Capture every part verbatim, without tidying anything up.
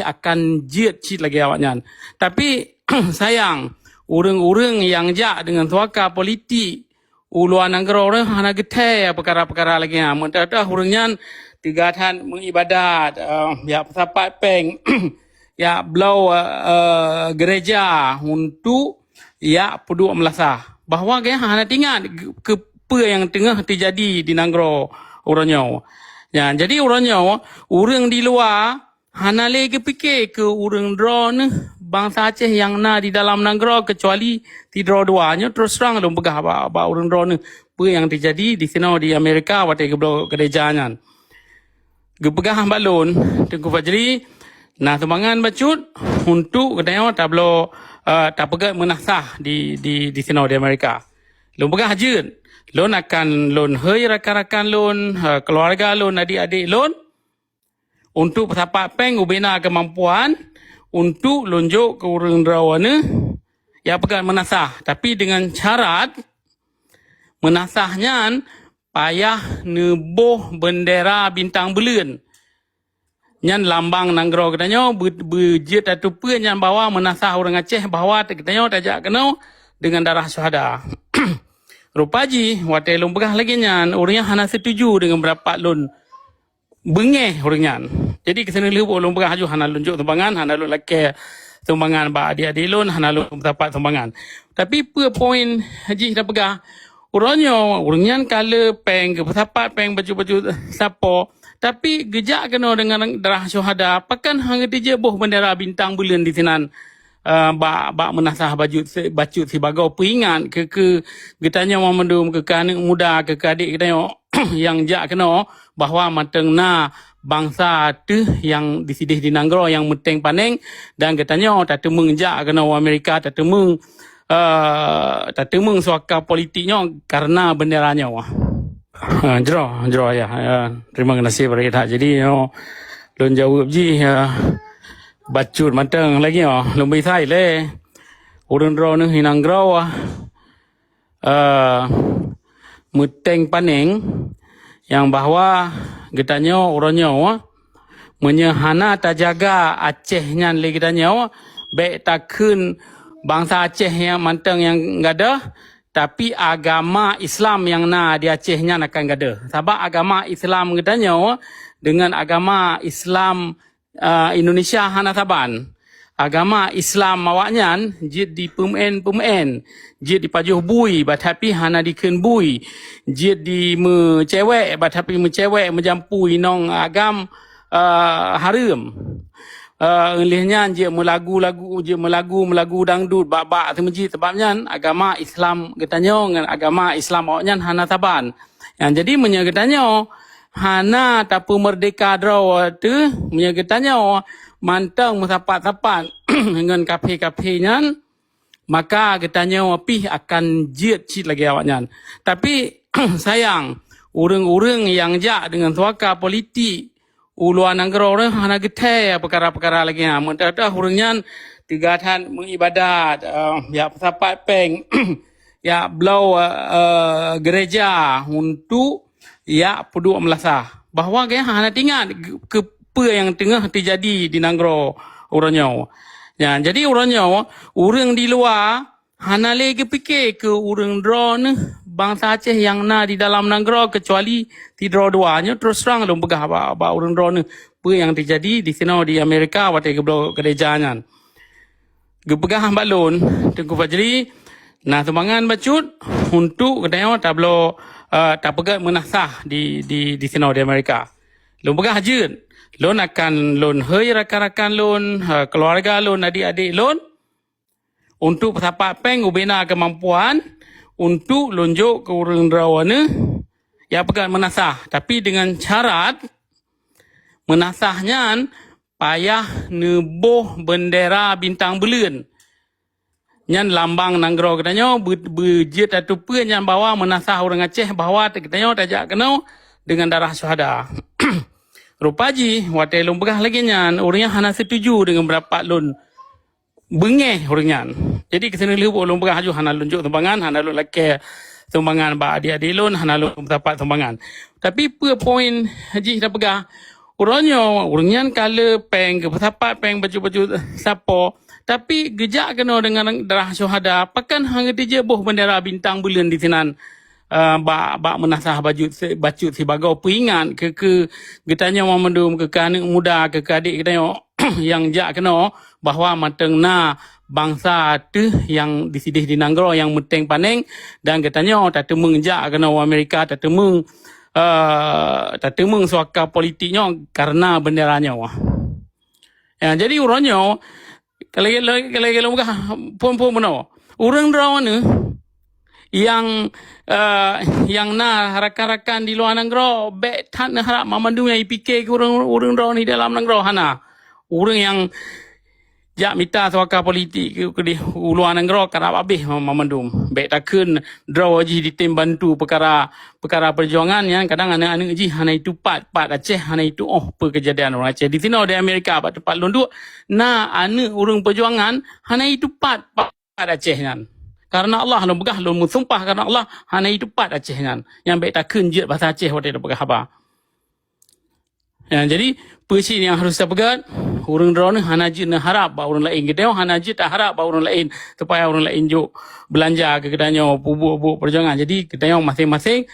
akan jeuet cit lagée awaknyan. Tapi sayang, ureuëng-ureuëng nyang jak deungon suaka politik u luwa nanggroe hana geuthée peukara-peukara lagée nyan. Meunteutoh ureuëng nyan teuga that meuibadat, eh, jak peusapat péng, jak bloe, eh, gereja untuk jak peuduek meulasah bahwa geuhnyan hana teuingat keu peue nyang teungoh teujadi di nanggroe uroe nyoe. Nyan, jadi uroe nyoe ureuëng di luwa hana lé geupike keu ureuëng droeneuh bansa Aceh nyang na di dalam nanggroe keucuali sidroe dua. Nyoe terus terang lôn peugah bak, bak ureuëng droeneuh peue nyang teujadi di sinoe di Amerika watée geubloe gereja nyan. Geupeugah bak lôn, Teungku Fajri, na sumbangan bacut untuk geutanyoe tabloe, eh, tapeugét meunasah di, di, di sinoe di Amerika. Lôn peugah jeuet, lôn akan lôn hei rakan-rakan lôn, eh, keuluwarga lôn, adik-adik lôn, untuk peusapat péng ubé na keumampuan untuk lôn jok keu ureuëng droeneuh jak peugét meunasah, tapi deungon syarat meunasah nyan payah neuboh beundera bintang buleuen. Nyan lambang nanggroe geutanyoe beu-, beujeuet tateupeue nyan bahwa meunasah ureuëng Aceh bahwa geutanyoe tajak keunoe deungon darah syuhada. Rupa jih, watée lôn peugah lagée nyan, ureuëng nyan hana setuju deungon peundapat lôn. Beungéh ureuëng nyan. Jadi, keuneuk lheueh lôn peugah laju hana lôn jok sumbangan, hana lôn lakée sumbangan bak adik-adik lôn, hana lôn peusapat sumbangan. Tapi peue poin jih tapeugah, uroe nyoe ureuëng nyan ka le péng, geupeusapat péng bacut-bacut sapo, tapi geujak keunoe deungon darah syuhada, pakon hana geuteuboh beundera bintang buleuen di sinan, eh, bak, bak meunasah bacut si-, bacut sibagoe peuingat keu, keu geutanyoe mandum, keu, keu aneuëk muda, keu, keu adik geutanyoe nyang jak keunoe bahwa mantong na bansa teuh nyang disideh di nanggroe nyang meuténg paneng, dan geutanyoe tateumeung jak keunoe u Amerika, tateumeung, eh, tateumeung suaka politik nyoe karena beundera nyoe. Ha, jroh, jroh ya. Ya, terima kasih bari that. Jadi, nyoe lôn jaweueb jih, ya, bacut mantong lagée nyoe. Lôn bri sai lé. Ureuëng droeneuh inong groe, eh, meuténg paneng nyang bahwa geutanyoe uroe nyoe, meunyoe hana tajaga Aceh nyan lé geutanyoe, bék takheun bansa Aceh nyang mantong nyang gadôh, tapi agama Islam nyang na di Aceh nyan akan gadôh. Sabab agama Islam geutanyoe deungon agama Islam, ah, Indonesia hana saban. Agama Islam awaknyan jeuet dipeumeuen-peumeuen, jeuet dipajoh bui, bah tapi hana dikheun bui, jeuet dimeucewek, bah tapi meucewek meujampu inong agam, ah, hareuem. Eh, lheueh nyan jeuet meulagu-lagu, jeuet meulagu, meulagu dangdut bak-bak seumeujid. Sabab nyan agama Islam geutanyoe ngon agama Islam awaknyan hana saban. Nyan, jadi meunyoe geutanyoe hana tapeumeurdeka droe teuh, meunyoe geutanyoe mantong meusapat-sapat ngon kafé-kafé nyan, maka geutanyoe pih akan jeuet cit lagée awaknyan. Tapi sayang, ureuëng-ureuëng nyang jak deungon suaka politik u luwa nanggroe hana geuthée peukara-peukara lagée nyan. Meunteutoh ureuëng nyan teuga that meuibadat, eh, jak peusapat péng, jak bloe, eh, gereja untuk jak peuduek meulasah bahwa geuhnyan hana teuingat keu peue nyang teungoh teujadi di nanggroe uroe nyoe. Nyan, jadi uroe nyoe ureuëng di luwa hana lé geupike keu ureuëng droeneuh bansa Aceh nyang na di dalam nanggroe keucuali sidroe dua. Nyoe terus terang lôn peugah bak, bak ureuëng droeneuh peue nyang teujadi di sinoe di Amerika watée geubloe gereja nyan. Geupeugah bak lôn, Teungku Fajri, na sumbangan bacut untuk geutanyoe tabloe, eh, tapeugét meunasah di, di, di sinoe di Amerika. Lôn peugah jeuet, lôn akan lôn hei rakan-rakan lôn, eh, keuluwarga lôn, adik-adik lôn, untuk peusapat péng ubé na keumampuan untuk lôn jok keu ureuëng droeneuh jak peugét meunasah, tapi deungon syarat meunasah nyan payah neuboh beundera bintang buleuen. Nyan lambang nanggroe geutanyoe beu-, beujeuet tateupeue nyan bahwa meunasah ureuëng Aceh bahwa geutanyoe tajak keunoe deungon darah syuhada. Rupa jih, watée lôn peugah lagée nyan, ureuëng nyan hana setuju deungon peundapat lôn. Beungéh ureuëng nyan. Jadi, keuneuk lheueh lôn peugah laju hana lôn jok sumbangan, hana lôn lakée sumbangan bak adik-adik lôn, hana lôn peusapat sumbangan. Tapi peue poin jih tapeugah, Uroe nyoe, ureuëng nyan ka le péng, geupeusapat péng bacut-bacut sapo, tapi geujak keunoe deungon darah syuhada, pakon hana geutijeuboh beundera bintang buleuen disinan, eh, bak, bak meunasah bacut si-, bacut sibagoe peuingat keu, keu geutanyoe mandum, keu, keu aneuëk muda, keu, keu adék geutanyoe nyang jak keunoe, bahwa mantong na bansa teuh nyang disideh di nanggroe nyang meuteng paneng, dan geutanyoe tateumeung jak keunoe u Amerika, tateumeung, eh, tateumeung suaka politik nyoe karena bendera nyoe. Ya, jadi uroe nyoe, kalau, kalau, kalau, kalau peugah phon-phon bunoe, ureuëng droeneuh nyang, eh, nyang na rakan-rakan di luwa nanggroe, bék that neuharab mandum nyang jipike keu ureuëng, ureuëng droeneuh di dalam nanggroe, hana. Ureuëng nyang jak mita suaka politik keu, keu di u luwa nanggroe karab abéh ma-, mandum. Bék takheun droe jih jitem bantu peukara, peukara peujuangan nyan, kadang aneuëk-aneuëk jih hana jitupat, pat Aceh hana jituoh peue keujadian ureuëng Aceh. Di sinoe di Amerika, bak teumpat lôn duek, na aneuëk ureuëng peujuangan hana jitupat pat, pat Aceh nyan. Karena Allah lôn peugah, lôn meusumpah karena Allah, hana jitupat Aceh nyan. Nyang bék takheun jeuet basa Aceh watée tapeugah haba. Ya, jadi, peue cit nyang harôh tapeugah, ureuëng droeneuh hana jeuet neuharab bak ureuëng laén. Geutanyoe hana jeuet taharab bak ureuëng laén, supaya ureuëng laén jok beulanja keu geutanyoe, peubuet-buet peujuangan. Jadi, geutanyoe maséng-maséng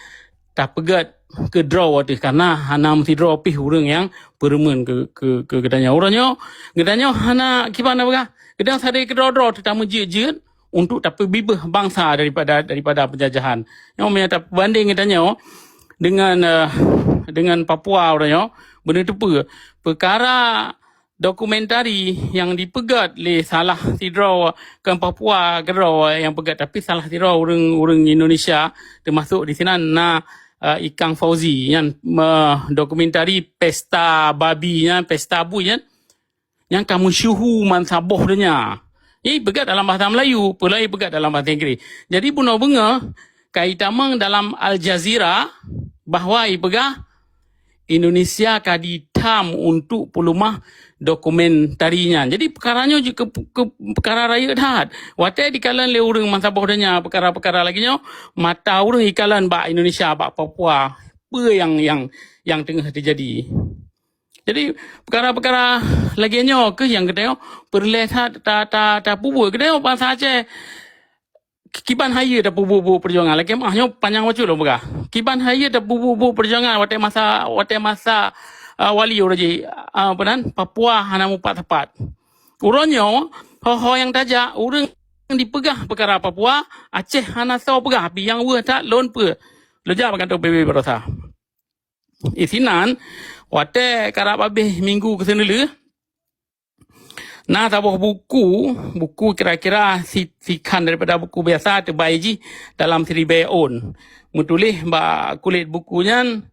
tapeugah keu droe teuh, karena hana meusidroe pih ureuëng nyang peureumeun keu, keu, keu geutanyoe. Uroe nyoe, geutanyoe hana kiban tapeugah, geutanyoe sabe keudroe-droe teuh tameujeuet-jeuet untuk tapeubibeuh bansa daripada, daripada penjajahan. Nyoe meunyoe tapeubandeng geutanyoe dengan, eh, dengan Papua uroe nyoe, beuneuteupeu peukara dokumentari nyang dipeugét lé salah sidroe, kon Papua keudroe nyang peugét, tapi salah sidroe ureuëng, ureuëng Indonesia, teumasuk di sinan na, eh, Ikang Fauzi, nyan, eh, dokumentari Pesta Babi nyan, Pesta Bui nyan, nyang ka meusyeuhu bansaboh donya. Nyan ipeugét dalam bahasa Melayu, peue lom ipeugét dalam bahasa Inggris. Jadi, bunoe beungoh ka itamong dalam Al Jazeera bahwa ipeugah Indonesia ka ditam untuk peuleumah dokumentari nyan. Jadi, peukara nyoe jeuet keu, keu peukara rayeuk that. Watée jikalon lé ureuëng bansaboh donya peukara-peukara lagée nyoe, mata ureuëng jikalon bak Indonesia, bak Papua, peue nyang, nyang, nyang teungoh teujadi. Jadi, peukara-peukara lagée nyoe kheueh nyang geutanyoe peureulée that ta, ta, tapeubuet. Geutanyoe bansa Aceh, kiban hayeue tapeubuet-buet peujuangan. Lagée meuah nyoe panyang bacut lôn peugah. Kiban hayeue tapeubuet-buet peujuangan watée masa, watée masa, ah, wali uroe jih, ah, apa nan, Papua hana mupat sapat. Uroe nyoe, ho-ho nyang tajak, ureuëng dipeugah peukara Papua, Aceh hana soe peugah, tapi nyang weueh that lôn peue. Lôn jak bak kantô P B B baroesa. Isinan, watée karab abéh minggu keuseuneulheueh, na saboh buku, buku kira-kira si, sikhan daripada buku biasa, teubai jih dalam siribée ôn. Meutuléh bak kulét buku nyan,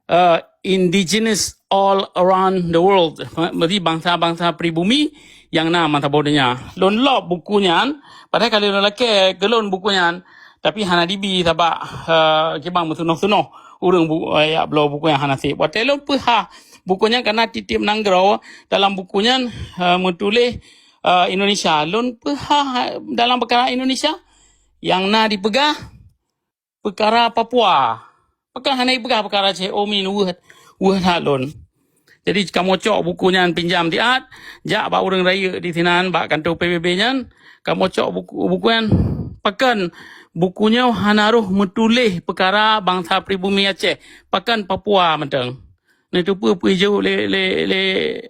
eh, Indigenous All Around the World, berarti bansa-bansa pribumi nyang na bansaboh donya. Lôn lop buku nyan, padahai ka lheueh lôn lakée keu lôn buku nyan, tapi hana dibi sabab, eh, kiban meusunoh-sunoh ureuëng bu-, eh, jak bloe buku nyan hana sép. Watée lôn peuhah buku nyan, kana tieb-tieb nanggroe dalam buku nyan, eh, meutuléh, eh, Indonesia. Lôn peuhah dalam peukara Indonesia nyang na dipeugah peukara Papua. Pakon hana ipeugah peukara Aceh, oh min weueh, weueh that lôn. Jadi, kamoe cok buku nyan pinjam siat, jak bak ureuëng rayeuk di sinan, bak kantô P B B nyan, kamoe cok buku, buku nyan, pakon buku nyoe hana roh meutuléh peukara bansa pribumi Aceh, pakon Papua mantong. Neuteupeue peue jaweueb lé, lé, lé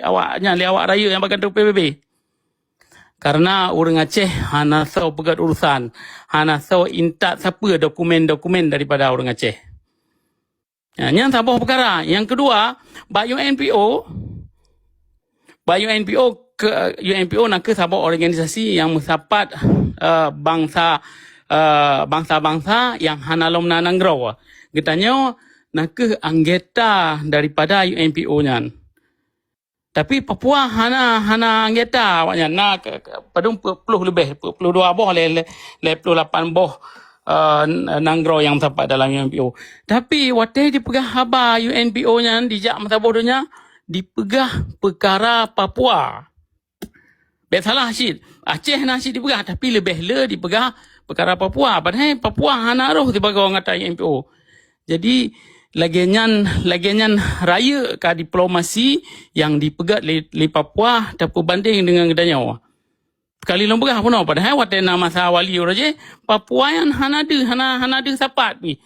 awak nyan, lé awak rayeuk nyang bak kantô P B B. Karena ureuëng Aceh hana soe peugét urusan, hana soe intat sapeue dokumen-dokumen daripada ureuëng Aceh. Nah, nyan saboh peukara. Nyang keudua, bak U N P O, bak U N P O ke, U N P O na kheueh saboh organisasi nyang meusapat, eh, bansa, eh, bansa-bansa nyang hana lom na nanggroe. Geutanyoe na kheueh anggota daripada U N P O nyan. Tapi Papua hana, hana anggota awaknyan. Na ke, ke, padum peuet ploh leubeh, peuet ploh dua boh lé, lé, lé ploh lapan boh, eh, nanggroe nyang sapat dalam U N P O. Tapi watée jipeugah haba U N P O nyan dijak meusaboh donya, dipeugah peukara Papua. Bék salah cit, Aceh na cit dipeugah, tapi leubeh le dipeugah peukara Papua. Padahai Papua hana roh sibagoe anggota U N P O. Jadi, Lagée nyan, lagée nyan rayeuk ka diplomasi nyang dipeugét lé, lé Papua tapeubandeng deungon geutanyoe. Kali lôn peugah bunoe, padahai watée na masa wali uroe jih, Papua nyan hana deuh, hana, hana deuh sapat pih.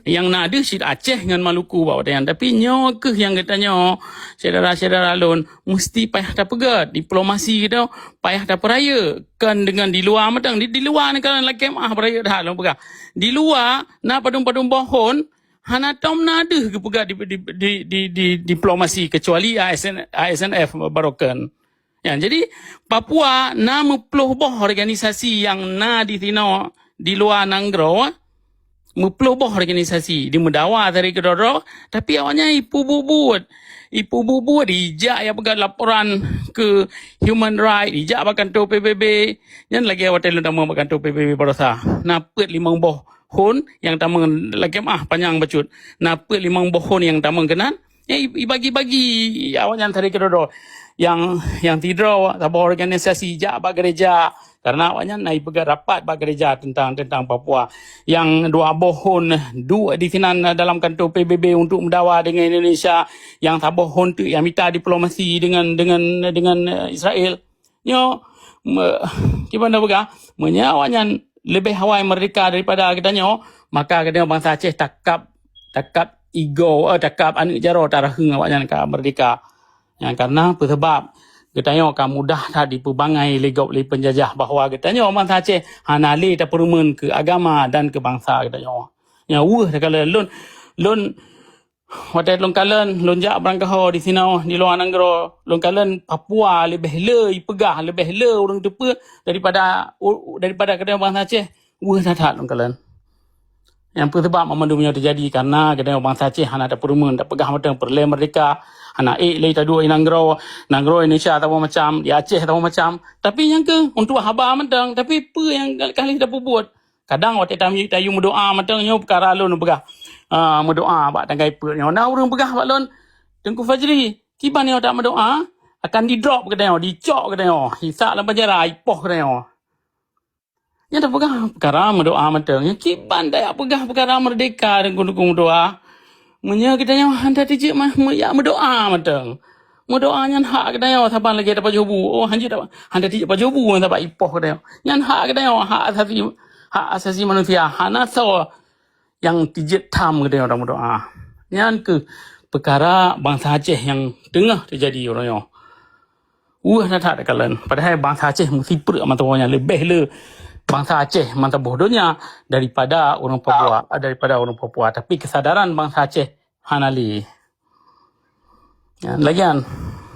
Nyang na deuh cit Aceh ngon Maluku bak watée nyan. Tapi nyoe kheueh nyang geutanyoe, syedara-syedara lôn, musti payah tapeugét. Diplomasi geutanyoe payah tapeurayeuk. Kon deungon di luwa mantong. Di, di luwa ni kan lakée meuah peurayeuk that lôn peugah. Di luwa na padum-padum boh hon, hana tom na deuh geupeugah di, di, di, di, di diplomasi, kecuali A S N, A S N F barokan. Ya, jadi Papua na meuploh boh organisasi nyang na di sinoe di luwa nanggroe, meuploh boh organisasi di meudawa dari keudroe-droe, tapi awaknyan ipeubuet-buet. Ipeubuet-buet, ijak ya peugah laporan ke human right, ijak bak kantor P B B. Nyan lagée watée lôn tamong bak kantor P B B barosa. Na peuet limong boh hon nyang tamong lakée meuah panyang bacut. Na peuet limong boh hon nyang tamong keunan, ya, i-, ibagi-bagi awaknyan dari keudroe-droe. Nyang, nyang sidroe saboh organisasi jak bak gereja, karena awaknyan na ipeugét rapat bak gereja tentang, tentang Papua. Nyang dua boh hon duek di sinan dalam kantor P B B untuk meudawa dengan Indonesia. Nyang saboh hon teuk nyang mita diplomasi dengan, dengan, dengan, eh, Israel. Nyoe, me-, kiban dah peugah, meunyoe awaknyan leubeh awai merdeka daripada geutanyoe, maka geutanyoe bansa Aceh takab, takab igoe, eh, takab aneuk jaroe taraheueng awaknyan ka merdeka. Nyan karena peue sabab geutanyoe ka mudah that dipeubangai lé gob lé peunjajah bahwa geutanyoe bansa Aceh hana lé tapeureumeun keu agama dan keu bansa geutanyoe. Nyan weueh takalon lôn, lôn watée lôn kalon, lôn jak beurangkaho di sinoe, di luwa nanggroe, lôn kalon Papua leubeh le ipeugah, leubeh le ureuëng teupeu daripada, u-, daripada geutanyoe bansa Aceh. Weueh that-that lôn kalon. Nyang peue sabab mandum nyoe teujadi, karena geutanyoe bansa Aceh hana tapeureumeun, tapeugah mantong peureulée merdeka, hana ék lé taduek i nanggroe, nanggroe Indonesia saboh macam, di Aceh saboh macam. Tapi nyang keuh untuk haba mantong, tapi peue nyang ka lheueh tapeubuet? Kadang watée tami-, tayue meudoa mantong nyoe peukara lôn peugah, ah, meudoa bak tanggai peuet nyoe. Na ureuëng peugah bak lôn, "Teungku Fajri, kiban nyoe tak meudoa, akan didrop geutanyoe, dicok geutanyoe, isak lam penjara, ipoh geutanyoe." Nyan tapeugah peukara meudoa mantong. Nyan kiban tayak peugah peukara merdeka dan keuneukeueng meudoa. Meunyoe geutanyoe hana tijeuet mah, meuyak meudoa mantong. Meudoa nyan hak geutanyoe saban lagée tapajoh bu. Oh, hanjeuet tapa-, hana tijeuet pajoh bu saban ipoh geutanyoe. Nyan hak geutanyoe, hak asasi, hak asasi manusia. Hana soe nyang tijeuet tham geutanyoe tameudoa. Nyan keuh peukara bansa Aceh nyang teungoh teujadi uroe nyoe. Weueh that-that takalon. Padahai bansa Aceh meusipreuk mantong nyan leubeh le bansa Aceh mantong boh donya daripada ureuëng Papua, daripada ureuëng Papua. Tapi kesadaran bansa Aceh hana lé. Ya, lagian,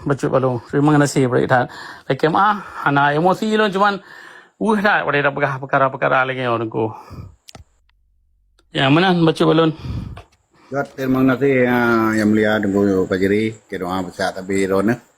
bacut balong. Terima kasih, baik that. Lakée meuah, hana emosi lôn, cuman weueh that, pada peugah peukara-peukara lagée nyoe, Teungku. Ya, meunan, bacut balong. Jot, terima kasih, ya, Yang Mulia Teungku Fajri, keu doa besar tapi droeneuh.